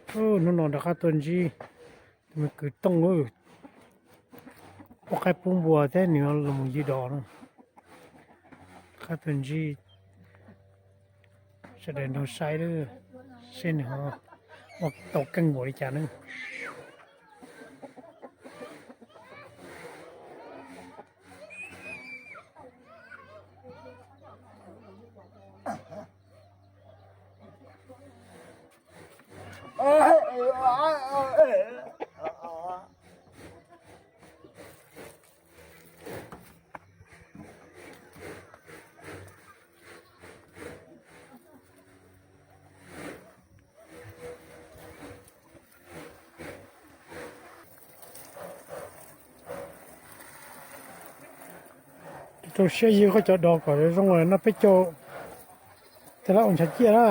Hnub no rov qab tuaj ntsib tus me kwv Tooj, ua qaib pub npua thiab nws los mus ywg dos no. Rov qab tuaj ntsib, sawv daws nrog saib lawm, seb nws ho ua tau keej npaum li cas na. Rau siab ywg koj cov dos kom zoo zoo, noj peb caug, tej lab ua nchav ciaj na.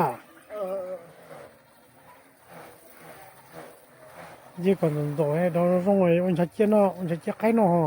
Ywg kom ntxaum ntxaum, dos zoo zoo ua nchav ciaj no, ua nchav ciaj qaib no ho.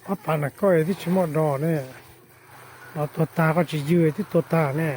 Ob phav na, koj twb tsis muaj dos ne, los tuag tag, koj tsis ywg twb tuag tag ne.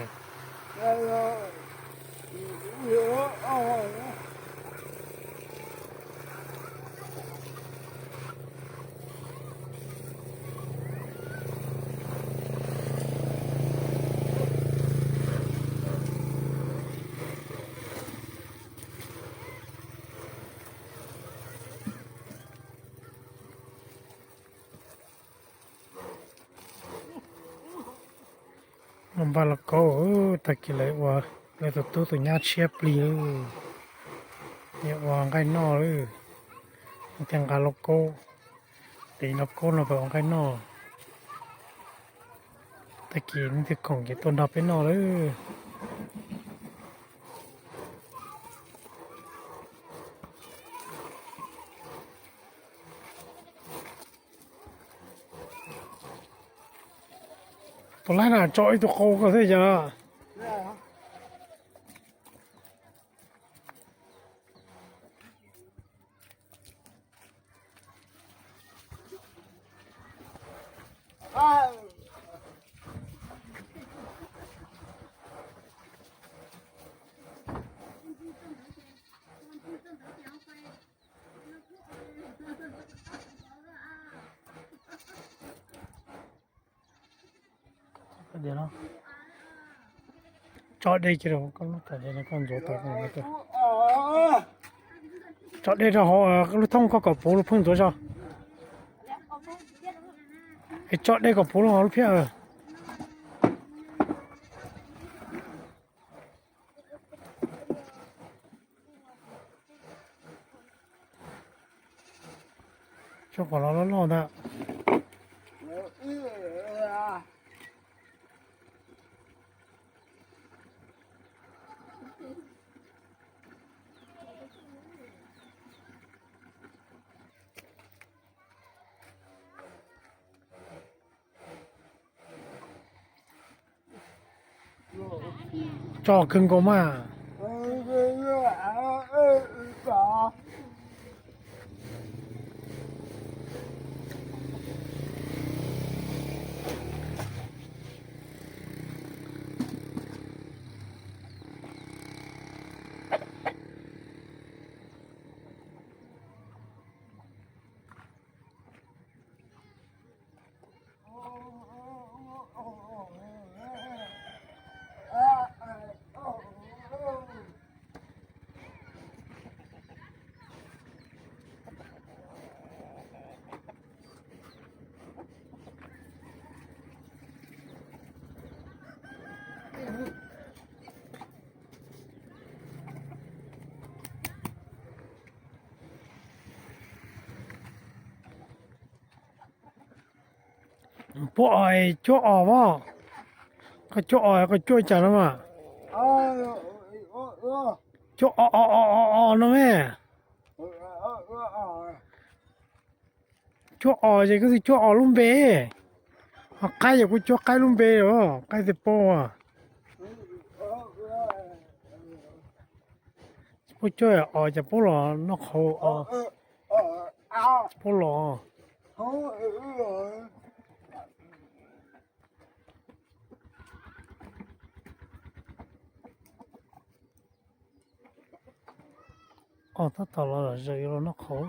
Mus npaj lauj kaub, tag kis lawv ua, lawv tus tub tus nyab tshiab plig lawm, yuav ua nqaij noj lawm. Thiaj nqa lauj kaub, tes lauj kaub no pab ua nqaij noj. Tag kis leej twg khoom ces tuaj nrog peb noj lawm. Tus laib na tso ib tug qau koj thiab yog. Tso dej kiag rau koj lub tag, koj ntxuav tau. Tso dej rau hauv lub thoob koj kom puv lub pheej ntxuav zog. Es tso dej kom puv lub hauv lub phiab. Tso kom los loj loj ntag. Tso kawg nkaus mas. Puab os, cuab os as. Koj cuab os, koj cuab cas no mas? Cuab os os os os no me. Cuab os ces koj twb cuab os lub npe, ho qaib ces kuv cuab qaib lub npe os, qaib tes paub as. Puab cuab os cas puab los noj qhauv os, puab los. Os tab tom los zom zaws yuav los noj qhauv.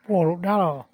Puag lub dab los.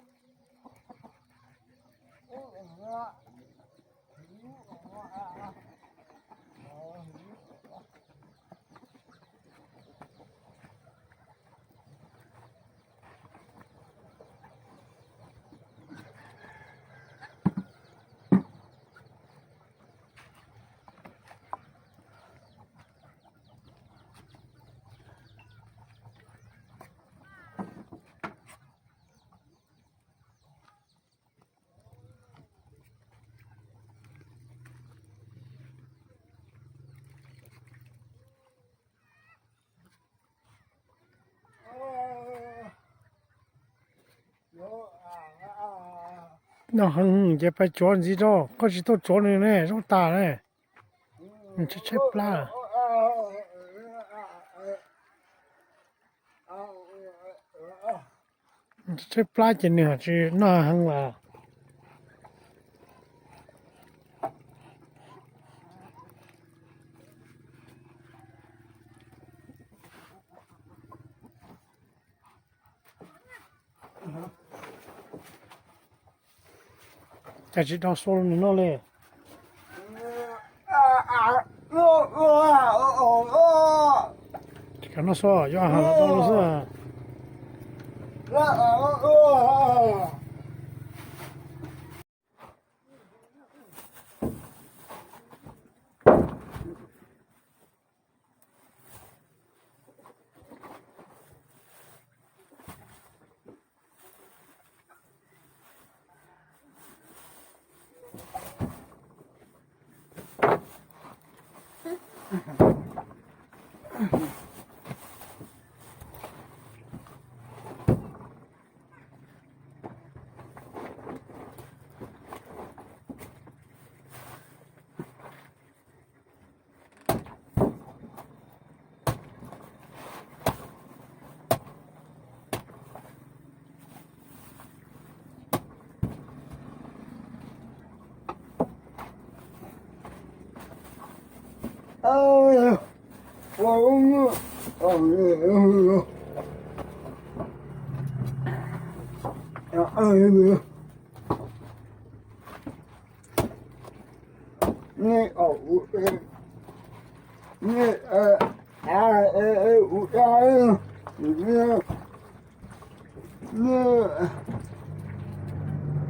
Noj heev ces pais tsuav ntxiv rau, koj tsis tuaj tsuav nws ne, zoo tas ne. Nws tshaib tshaib plab. Tshaib plab ces nws ho tsis noj heev lawm. Cas tsis do xua rau nws noj li. Tsis kam noj xua, yuav ha los do xwb.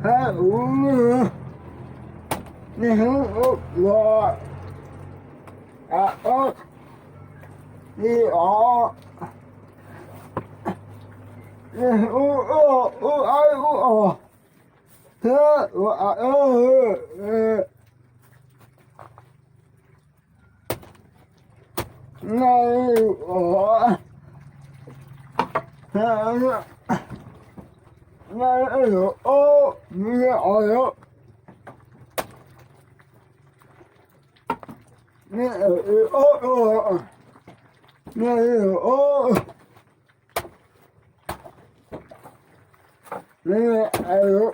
Hab ua, nej hu ua, a, o, i, o, nej hu ua, u, a, u, o, hab ua, a, o, nej, o, nej, o, o, nej, o, o, nej, o, nej, o.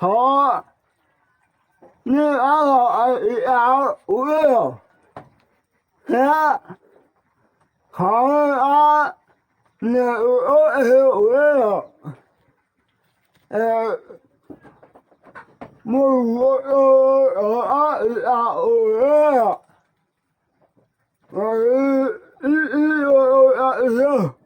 Qhov nej ab los ib ab ua thiab qhov ab nws ua ib ua muaj ua ob ib ab ua ib ib ua ib